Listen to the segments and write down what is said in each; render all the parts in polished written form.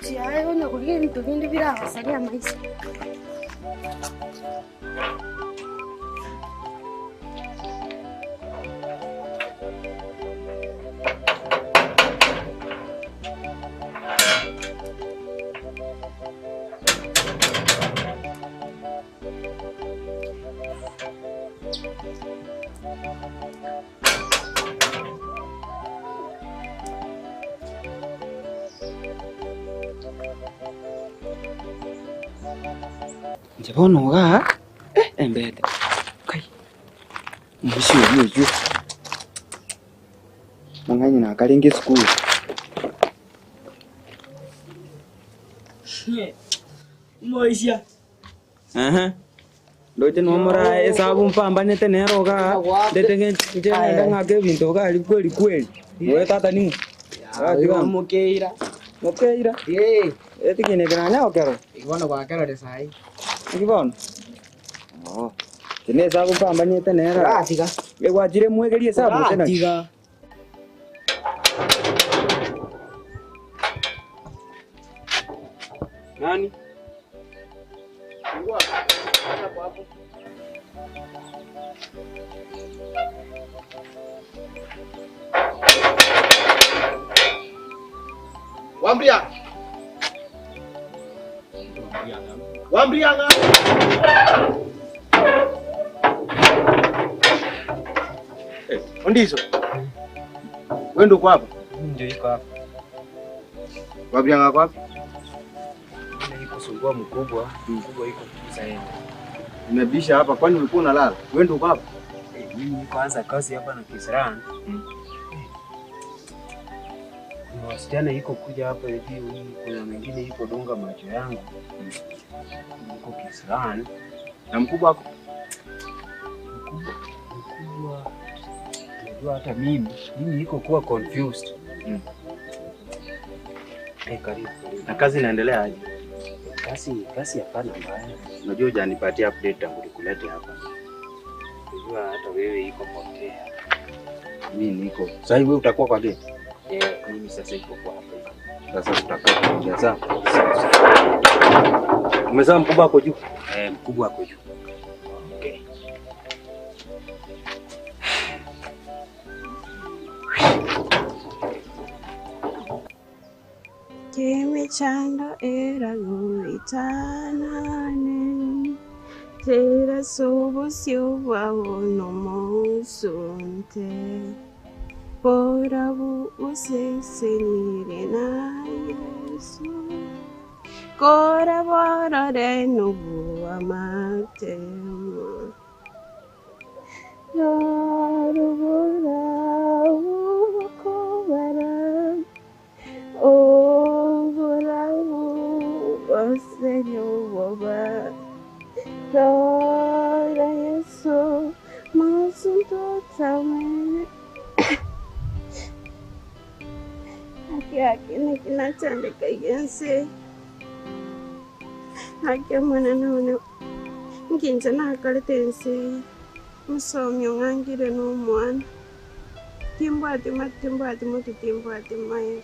Gochi ayo na kulia mtu vindi bila wasalia maisha. Nje bono ga embete kai mushi oyo mang'anyi nakarenge school Moisha aha ndoje no mora esabu mpambanete nero ga ndete nje ng'ake bintu ga kweli kweli wewe tata ni mukeira mukeira eh etikine granya okero ibono kwa kero de sai ibono oh tene esabu mpambanete nero atiga egwachire mwegerie esabu tena atiga nani hapo. Wambria. Wambrianga. Ondizo. Wewe ndio uko hapa? Ndio iko hapa. Wambrianga kwa wapi? Niko sungua mkubwa, mkubwa iko zaidi. Nimebisha hapa kwani ulikuwa unalala? Wewe ndio uko hapa? Mimi niko anza kazi hapa na Kisran. Kuna wasichana iko kuja hapa hivi, kuna mwingine iko donga macho yangu. Niko Kisran. Na mkubwa wako? Mkubwa. Unajua hata mimi niko kuwa confused. Karibu. Na kazi inaendelea aje? Kazi hapana mbaya. Unajua hujanipatia update tangu nikulete hapa. Unajua hata wewe iko potea. Mimi niko. Sasa wewe utakuwa kwa gate? Mimi sasa iko kwa hapa hivi. Sasa tutakuwa tunaongea sawa. Umesema mkubwa ako juu? Mkubwa ako juu. Okay. Kimechando era goitanane Tera sobo siuba no mosunte Porabu use senire na Yesu Kora borore no bua matemo Yorubura ukobara Senhor, Glória Yesu, masunto tsawe. Aki kinachandika yense. Aki mwana none nginja nakalete musomi ong'angire n'omwana. Timbwati matimbwati mutu timbwati maye.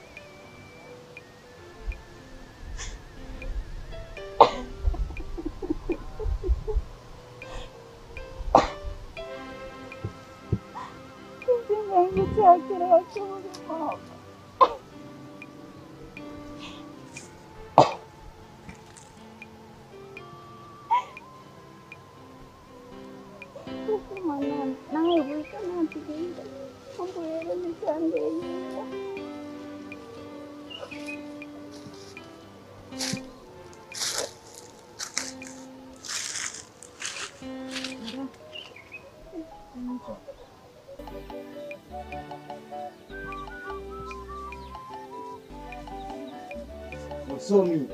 Msomi.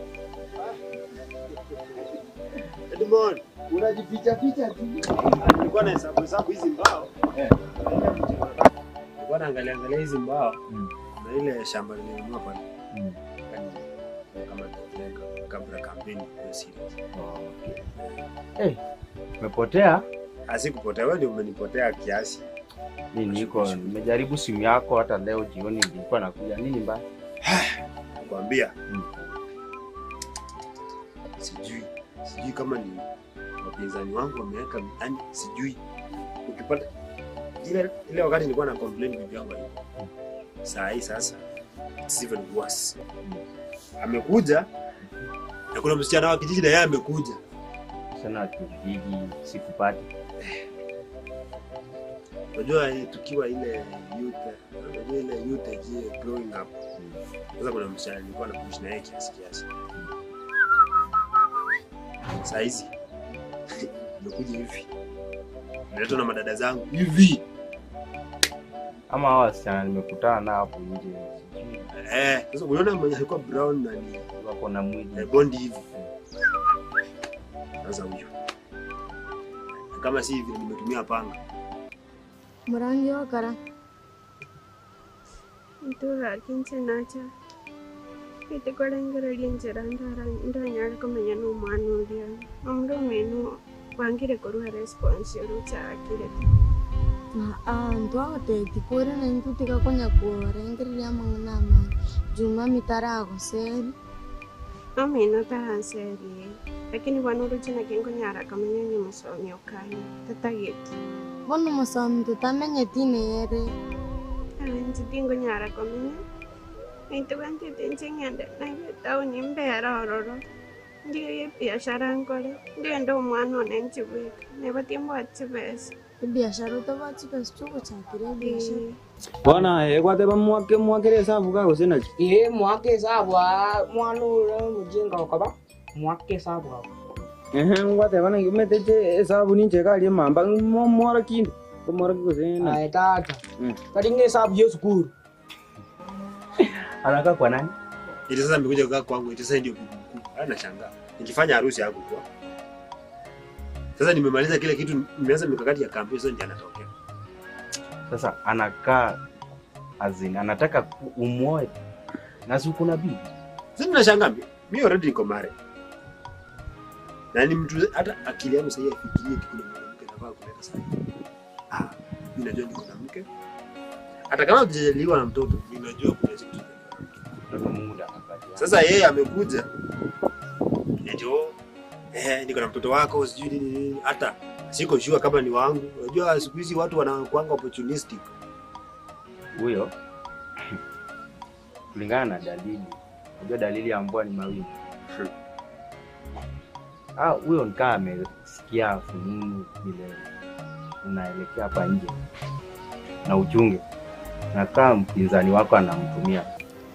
Edmond, unajificha ficha tu. Nilikuwa na hesabu hizi mbao. Nilikuwa naangalia angalia hizi mbao. Na ile shamba nilinunua pale. Kama nitapeleka kabla kampeni kwa serious. Okay. Umepotea? Asikupotea, wewe ndio umenipotea kiasi. Mimi niko nimejaribu simu yako hata leo jioni nilikuwa nakuja. Nini mbaya? Nakwambia. Sijui kama ni wapinzani wangu wameweka, yani sijui. Ukipata ile wakati nilikuwa na complain bibi yangu hiyo. Saa hii sasa it's even worse. Amekuja na kuna msichana wa kijiji na yeye amekuja. Sana wa kijiji sikupati. Unajua tukiwa ile youth, unajua ile youth age growing up. Sasa kuna msichana nilikuwa na push na yeye kiasi kiasi. Saa hizi nimekuja hivi. Niletwa na madada zangu hivi. Ama hawa wasichana nimekutana nao hapo nje sijui. Sasa unaona mwenye alikuwa brown na ni wako na mwili bondi hivi. Sasa huyo. Kama si hivi nimetumia panga. Murangi wakara. Ntura kinche nacha. Itikorengera linjera ndara ndanyara kumenya no mwana uria. Amro menu wangire korwa response yorucha akire. Ntwagote tikore na ntutika konya kurengereria mang'ana amange Juma mitaragoseri. Amina taranseri. Lakini bwana uruche na kengo nyara kamenya ni musomi okanya. Tatageti. Bono musomi tutamenyeti nere. Nzi tingo nyara kamenya. Nituganti tinchingende na tauni mbera ororo. Ndiyo biashara nkore. Ndiyo ndo mwana onenchibweka. Nebatimbo achibesa. Biashara utabachi pesa chuko chakire biashara. Bwana ekwate mwake mwakire hesabu kako sina. Mwake hesabu mwana ule mjinga ukaba. Mwake hesabu hapo. Ngwate bana yumeteje hesabu ninje kali mamba mwora kindi. Mwora kiko sina. Ai tata. Kalinge hesabu yesu kuru. Anakaa kwa nani? Ili sasa amekuja kukaa kwangu, ili sasa ndio bibi mkuu. Anashangaa. Nikifanya harusi yako kwa. Sasa nimemaliza kile kitu, nimeanza mikakati ya kampeni, sasa ndio anatokea. Sasa anakaa azini, anataka umuoe. Na si uko na bibi. Sasa ninashangaa mimi already niko married. Na ni mtu hata akili yangu sasa ifikirie kuna mwanamke anafaa kuleta sasa. Mimi najua niko na mke. Hata kama tujaliwa na mtoto, mimi najua kuna siku Mungu akapatia. Sasa yeye amekuja. Ndio niko na mtoto wako sijui nini nini, hata siko sure kama ni wangu. Unajua siku hizi watu wanakuanga opportunistic. Huyo kulingana na dalili, unajua dalili ya mvua ni mawingu. Huyo nikaa amesikia fununu vile unaelekea hapa nje na uchunge, na kama mpinzani wako anamtumia.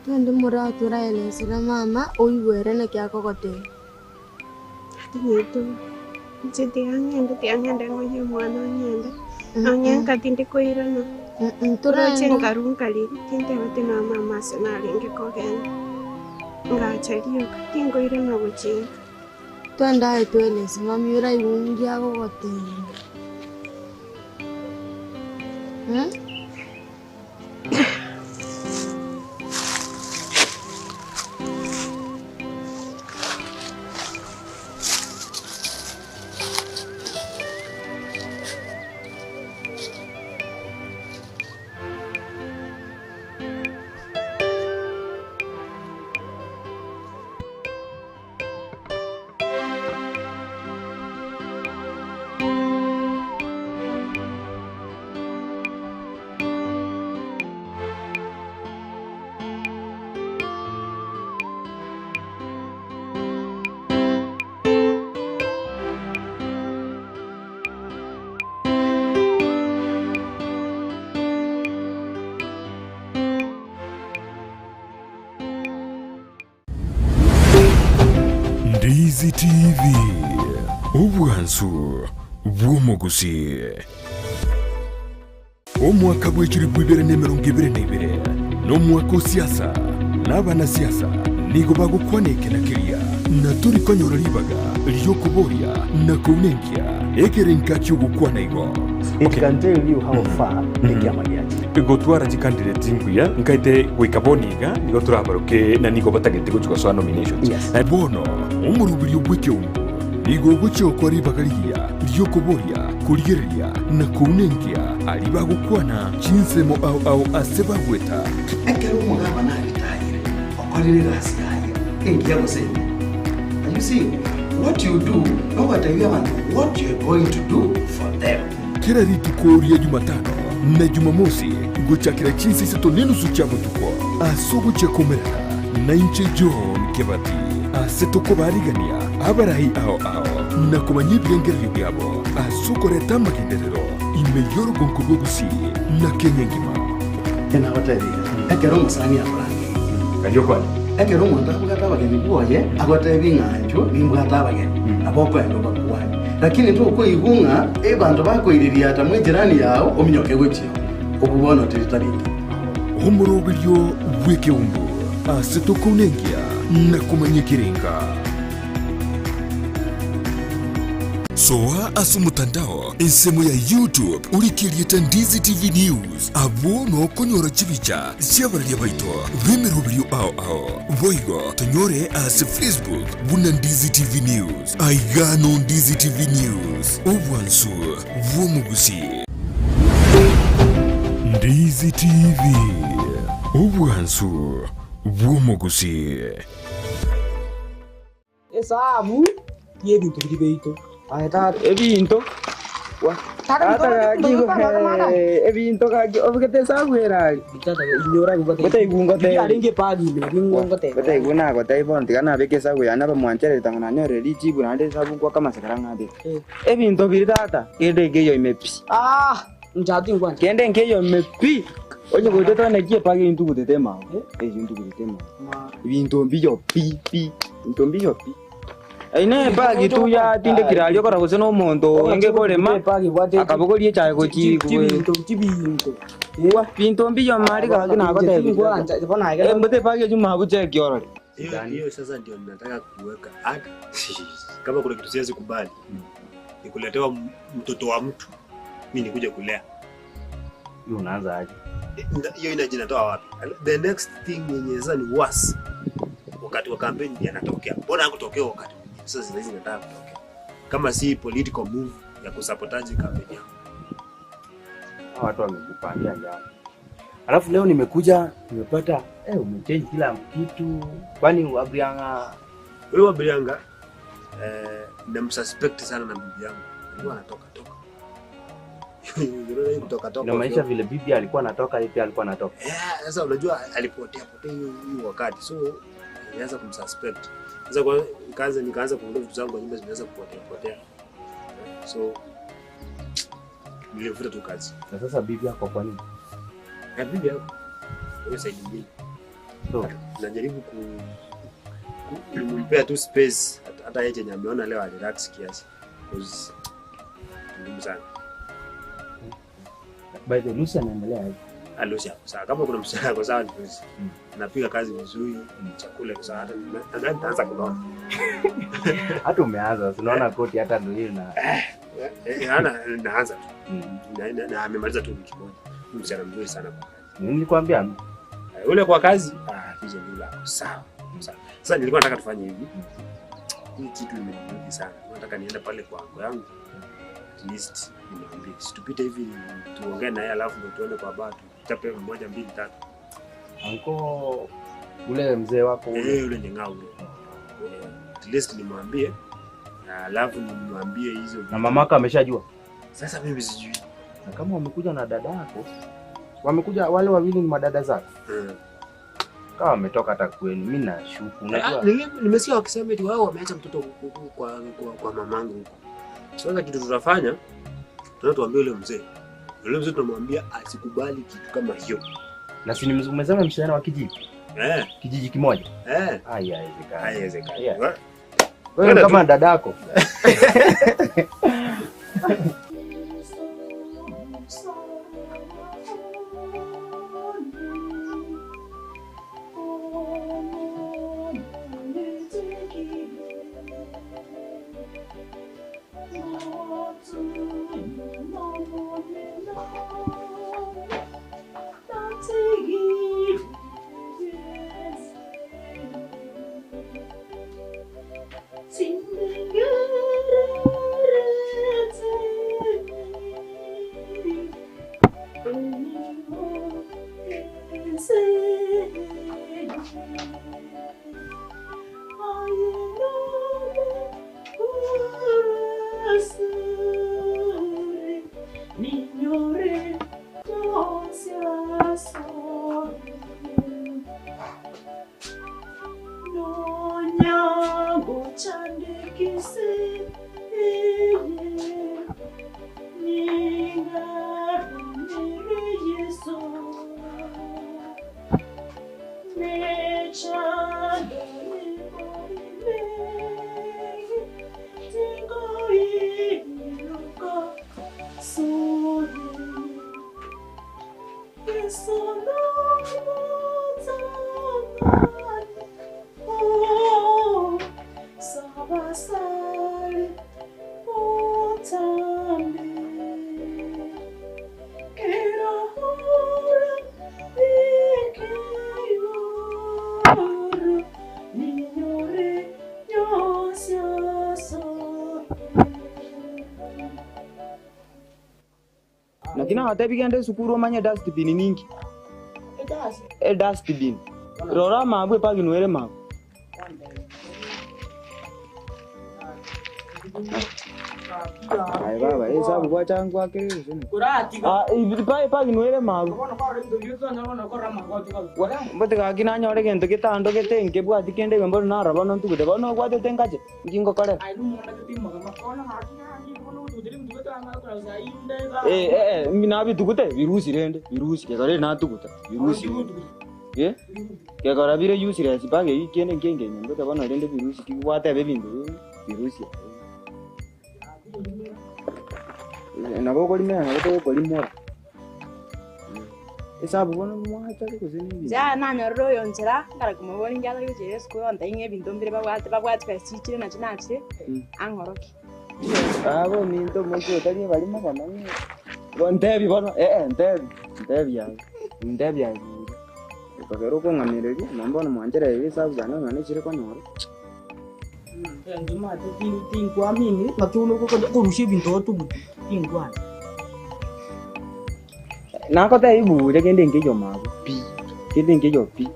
Twende mura turaelezera mama oigwere na kiakogote. Nyetu. Nje tiangende ngoye mwana ngende. Nonyenka tindi koirana. Turache ngarungali tinde batina mama sinalinge kogenda. Ngachario tingoirana guchinga. Twenda tweleze mami uraigwa agogote. Ndizi TV, obwansu bw'omuguzi. Omwaka bw'ekiri 2022 n'omwaka osiasa n'abanasiasa nigo bagukwanekena kiria na turikonyora ribaga ryokuboria na kunenkia ekerenka ky'ogukwana igo. It can tell you how far ekiama giachi. Gotwara chikandidate nkuya nkaite gwikaboniga nigo turabaruke na nigo batagete guchikosoa nominations. Yes. Bono omurubiri bw'ekyongo nigo guchokwa ribaga rigiya ryokuboria kurigereria na kunenkia ari bagukwana chinsemo au au ase bagweta. Ekero omugaba naritahire okorire gasi yaye engiya gosenya. You see, What you do, what you're going to do for them. Kila rituko ria Jumatano na Jumamosi gochakira chinsi seto nenusu cha botuko asogo chakomerana na inche John Kebati asetoko barigania abarahi ao ao na kumanya ebyengerero byabo asukoreta magenderero imeyoro gonkogogusi na Kenya ngima. Ekero musani aburange kajokwa ekero omonto akobwata abageni bwoye agotebia ng'ancho nimbwate abageni nabo okoenda obakwane lakini tokoigung'a ebanto bakoiriria ata mwejirani yao ominyoke gochio obubono tiritarite omoroberio bw'ekeumbu ase tokounengia na kumanyikiringa. Soa asu mutandao ensemo ya YouTube ulikirieta Ndizi TV News abo nokonyora chibicha chiabararia baito bemeroberio ao ao boigo tonyore ase Facebook buna Ndizi TV News aigano Ndizi TV News obwansu bwomugusi Ndizi TV obwansu bwomugusi. Esabu yebintu biri ebinto ebinto obigete sagwera ebinto biri tata kende nkeyo imepi kende nkeyo imepi onye goteta nekie pagi ntugutetema ntugutetema ebinto mbiyo pi pi binto mbiyo pi. Aine pagi tu ya tinde kiralio kora gose no omonto enge korema akabogorie chae gochi chibinto wa binto mbiyo mari gaki nagotebia mbote pagi juma habucheki orore. Hiyo sasa ndio ninataka kuweka hata kama kuna kitu siwezi kubali ni kuletewa mtoto wa mtu mimi nikuja kulea. Hiyo unaanza aje? Hiyo inajinatoa wapi? The next thing yenye sasa ni worse wakati wa kampeni yanatokea. Mbona hakutokea wakati mwingine? Sasa hizi nataka kutokea. Kama si political move ya kusabotage kampeni yao. Watu wamekupangia njama. Alafu leo nimekuja nimepata umechange kila kitu. Kwani Abrianga wewe Abrianga namsuspect sana na bibi yangu. Alikuwa anatoka toka. Yule kutoka toka. Na maisha vile bibi alikuwa anatoka, yeye pia alikuwa anatoka. Sasa unajua alipotea potea hiyo wakati. So nilianza kumsuspect. Sasa kwa nikaanza kuondoa vitu zangu kwa nyumba zimeanza kupotea potea. So nilivuta tu kazi. Na sasa bibi yako kwa nini? Na bibi yako wewe side mbili. So najaribu kumpea tu space hata yeye chenye ameona leo relax kiasi. Because ngumu sana. By the Lucy anaendelea aje? Lucy sawa, kama kuna msichana kwa sawa ni Lucy. Napiga kazi vizuri, chakula kwa sawa, hata nadhani nitaanza kunona. Hata umeanza, unaona koti hata ndio hiyo na ana naanza tu. Na amemaliza tu wiki moja. Msichana mzuri sana kwa kazi. Nilikwambia ule kwa kazi, hizo ndio lako. Sawa. Sawa. Sasa nilikuwa nataka tufanye hivi. Hii kitu imeniudhi sana. Nataka niende pale kwa ango yangu. At least nimwambie. Situpite hivi tuongee naye alafu ndio tuende kwa baa tuchape 1 2 3. Anko ule mzee wako ule. Ule nyang'au ule. At least nimwambie alafu nimwambie hizo. Na mamako ameshajua? Sasa mimi sijui. Na kama wamekuja na dada yako, wamekuja wale wawili ni madada zako. Kama wametoka hata kwenu, mimi nashuku. Unajua nimesikia wakisema eti wao wameacha mtoto kwa mamangu huko. Sasa kitu tutafanya, tunatuambia yule mzee. Yule mzee tunamwambia asikubali kitu kama hiyo. Na si umesema msichana wa kijiji? Kijiji kimoja? Haiwezekani. Haiwezekani. Wewe kama dadako. Lakini hatabi sukuru omanye dustbin ningi. E dustbin. Rora mabwe paginwere mabwe. Ai baba, esabu kwa changu akere. Ah, ibi paginwere mabwe. Mbote kakina nyore kento kitando ketenge bwati kende mbona naraba nontugude bono gwate tengache. Ngingo kore. Mina bitugute virusi rende virusi kekore natuguta virusi kekora bire useless bage ikene ngenge ngote bono rende virusi kigwate bebindu virusi nabo kolimera nabo kolimora esabu bono mwacha kuzini ja nanyororo yonjera ngara kumubona ngala yujere school ontainge bintu mbire babwate babwate basichire nacho nache angoroki abo minto mocho tani balimo bana ntebi bono ntebi ntebi ya ntebi ya kagero ko ngamireri nambona mwanjera esabu zana ngane chire konyoro ndima tingwa mini matuno ko kurushe bintu tu tingwa nakota ibu kende ngejo mabo pi kende ngejo pi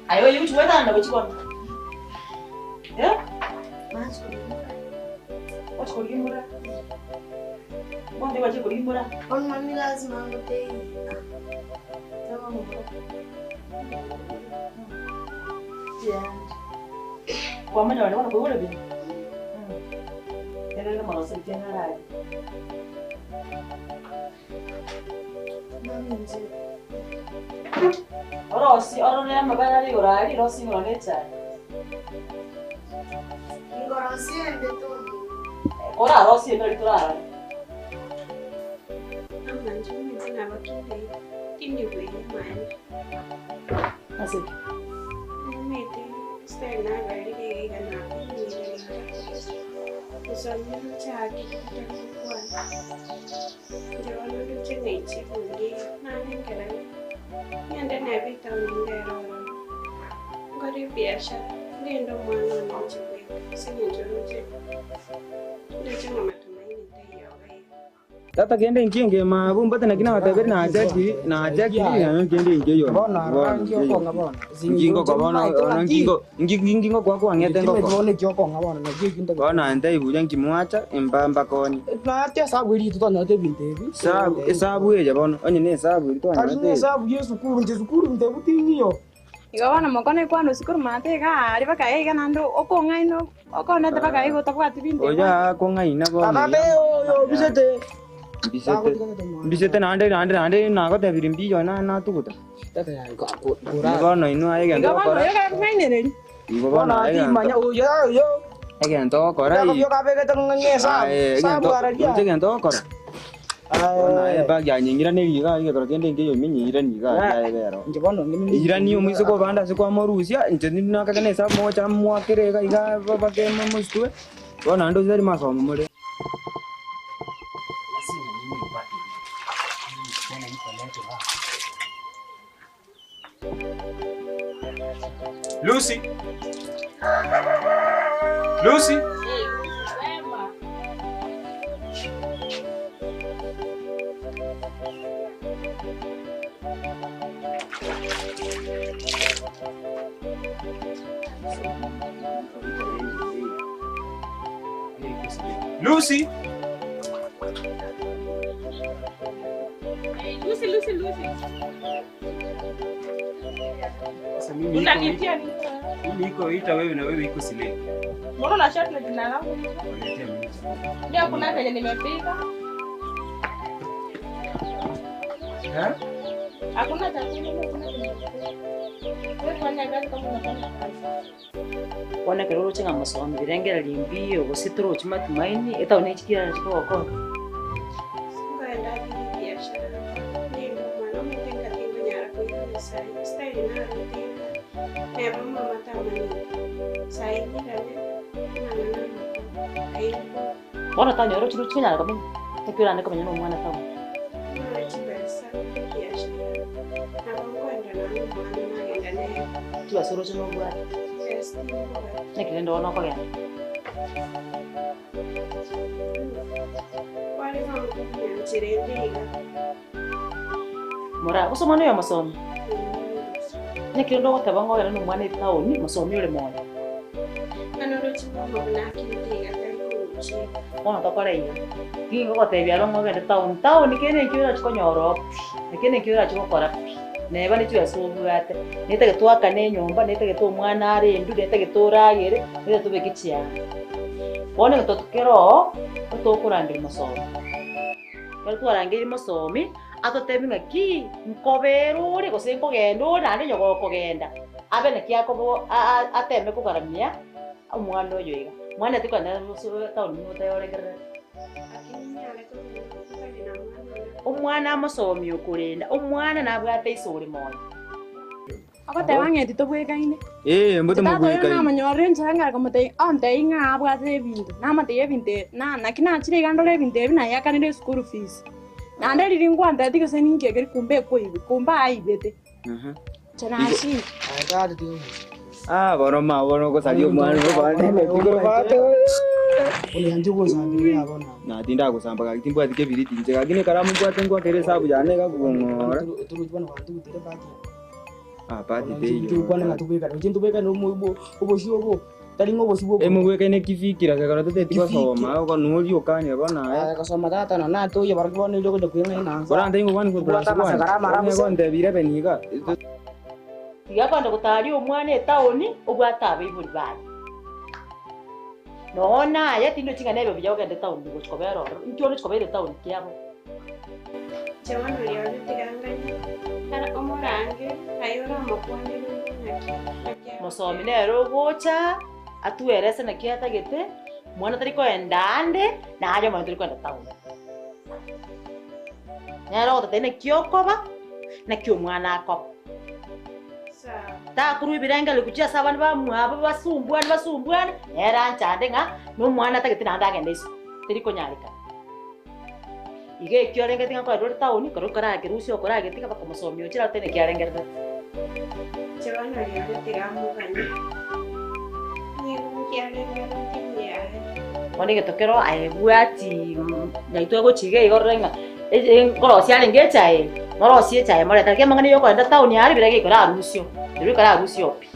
Ayo yuchwetanda kuchikona. Eh? Wachikulimura. Mwande wachikulimura. On mami lazima ngotei. Tama mko. Yeah. Kwa maana wale wanakuona bi. Era kama wasitena rai. Mami nje. Orosi orone mabana ri orari rosi ngone chai. Ngorosi ende tu. Ora rosi ende tora. Amma njumi zina bakinde tindi kwe mani. Ase. Mete style na bari ke gana. Kusomero chake kitakuwa. Ndio ndio nechi bunge nanengera. Nyanda na vita ndero. Ngori biashara ndendo mwana nchikweka. Sinyenjo nje. Ndio matumaini ndio. Tata kende nkinge mabo mbata nakina wataberi na ajaki na ajaki na kende ngeyo. Bona ngingo ngabona. Ngingo kabona ngingo ngingo kwako angete ngoko. Ngone kyoko ngabona na kingo. Bona ndai buja nkimwacha embamba koni. Na atia sabu ili tutanya te bintebi. Sabu esabu eja bona onye ne sabu ili twanya te. Sabu Yesu kuru nje sukuru ntebutingiyo. Igabana mokone kwano sukuru mate ga ari bakaega nando okongaino okonete bakaega tabwati binte. Oya kongaina bona. Tata yo bisete. Bisete bisete nande nande nande nago te birimbi yo na na tuguta. Tata ya ko gora. Bono inu aye gendo kora. Igabana aye manya oyo yo. Egento kora. Yo kabege tangenge sabu. Sabu aradia. Egento kora. Bona aye bagya nyingira neliga igekora kende ngeyo minyira niga aye bero. Nje bono ngimi. Ira ni omuiso ko banda se kwa morusia nje nakakane sabu mocha mwakire iga babake mustwe. Bona ndo zari masomo mure. Lucy. Lucy. Lucy. Hey, Lucy, Lucy, Lucy. Sasa mimi Unanitia nini? Mimi iko ita wewe na wewe iko sile. Mbona na shirt na jina langu? Ndio kuna kenye nimepika. Eh? Hakuna chakula, hakuna kenye. Wewe fanya kazi kama unafanya kazi. Wana keroro chinga masomo birengera limbi ogositoro chimatumaini etaone chikira chikoko. Ngoenda biashara. Ndio mwana mtenga tingo nyara kuiona sai. Style na rutinga. Neba mama tamani. Sai ngirane na na na. Ayo. Bona tanyoro chiro chinyara kamenya. Tekira ne kamenya no mwana tawo. Mwana chibesa biashara. Na ngoenda na mwana nagenda ne. Tibasoro chino bwa. Nekirendo wana kwa gani? Mora, usoma no masomo. Nekirendo goteba ngogera no mwana etaoni masomo yore moyo. Ona tokora iyo. Tingo gotebia ro ngogera town town kene kiura chikonyoro. Kene kiura chikokora. Neba nituyasubwate nitege twakane nyomba nitege mwana arendu nitege turagere nitege tubekichia bone ntotukero tukurangiri masomo kero twarangiri masomi atotebi ng'aki nkobera ore gose nkogenda ore naende nyogokogenda abe naki akobo ateme kogaramia omwana oyo iga mwana tikwana town motayorekerera omwana amasomi okurenda omwana nabwate isore moyo akoteba ng'eti tobwekaine mbote mobwekaine namanyore nchara ngara komotei ontei ng'a abwate ebinto namatei ebinto naki nachire iga ndore ebinto ebi nayakanire school fees naende riri ngwanteti gose ninkiekeri kumbe ekoibi kumbe aibete nche Ah, bono ma bono kosaria omwana obane bate na tinda kusamba kaki timbwati kebiriti nche kakini karamu bwate ngwakere hesabu yane kakung'ora ah pati teyo emugwekaine kifikira kakara toteti gosoma okonuria okania bono korante ingokwana kontebire beniga tiga kwenda gutaria omwana etaoni obwate abaibori baye noona aya tindo ching'ana ebio buya ogende town gochikobera ororo inki ono chikobera etown kiabo mosomi nero ogocha atuerese naki atagete mwana tari koenda ande naye omwana tari koenda town nero ogotete naki okoba naki omwana akoba takuru ibirengele kuchia ase abandu bamwabo basumbuane basumbuane nera nchande ng'a nomwana atagete naende agende iso terikonyareka iga ekio arengete ng'a kwarora town koro karakerusia okoragetiga bakomosomia ochira otene kiarengerete bono egetokero aebwati naitwe egochiga igo orore ng'a nkorosia arenge echae morosie echae moreta rikia amang'ana yokoenda town yare bira geikora arusio ero ikora arusio pi.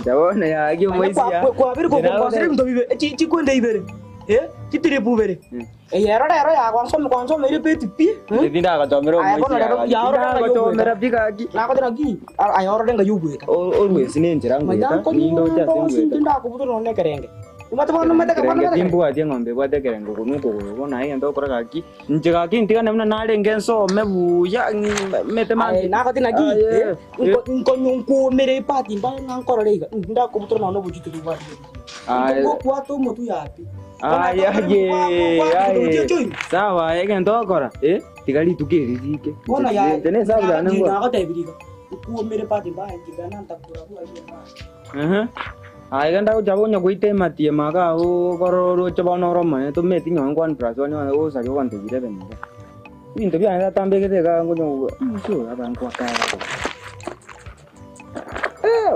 Ndabona yagiye umuisi ya kwabiri kokosere ebinto bibe chikwende ibere chitiripu ibere eyero rero yakwansome kwansomere peti pi tinda akachomera omoisi akachomera pi kaki nakotera ki ayorore nga yubweka orwesi nenchera ngweta nindocha ase ngweta ndakubutura none kerenge timbwatie ng'ombe bwate kerenge kunuko bona egento okora gaki inche gaki ntigane buna narenge nsome buya mete mambi nakoti naki nkonyo ipati mbaye ngankorora iga ndakubutura none obuchitiri bwate ngokwata omotu yapi aye sawa egento okora tiga rituko eri rike nche nesabu yane ngwa nakotebiriga nkuomere pati mbaye kibana ntakura bwa Aye genda gocha goitema tiema ga okoro bono oromanye tometi nyowe nkwan plus one osaria ogantebire benire ebinto biane tatambegete iga ngonyo sure abankwakara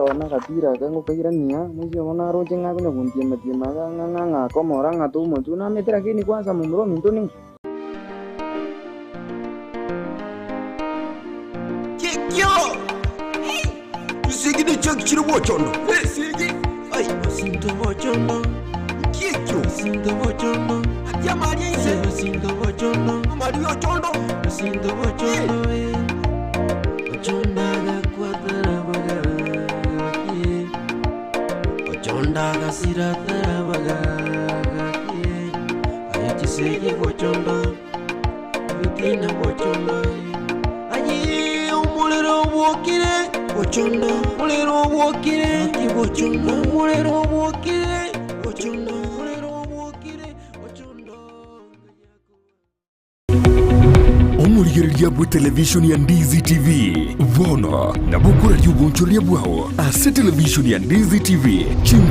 ona gapira aka ngokairania moiyo bono aroche ng'a konya gontiema tiema ga ng'a ng'a ng'akomora ng'a tomotu namete lakini kwanza momura ominto ning'o Kikyo! Sigide chak chiro bochondo. Sigi. Ay, sinto bochondo. Kikyo. Omorigereria bwe television ya Ndizi TV bono nabokora ry'ubunchoria bwao ase television ya Ndizi TV chinga.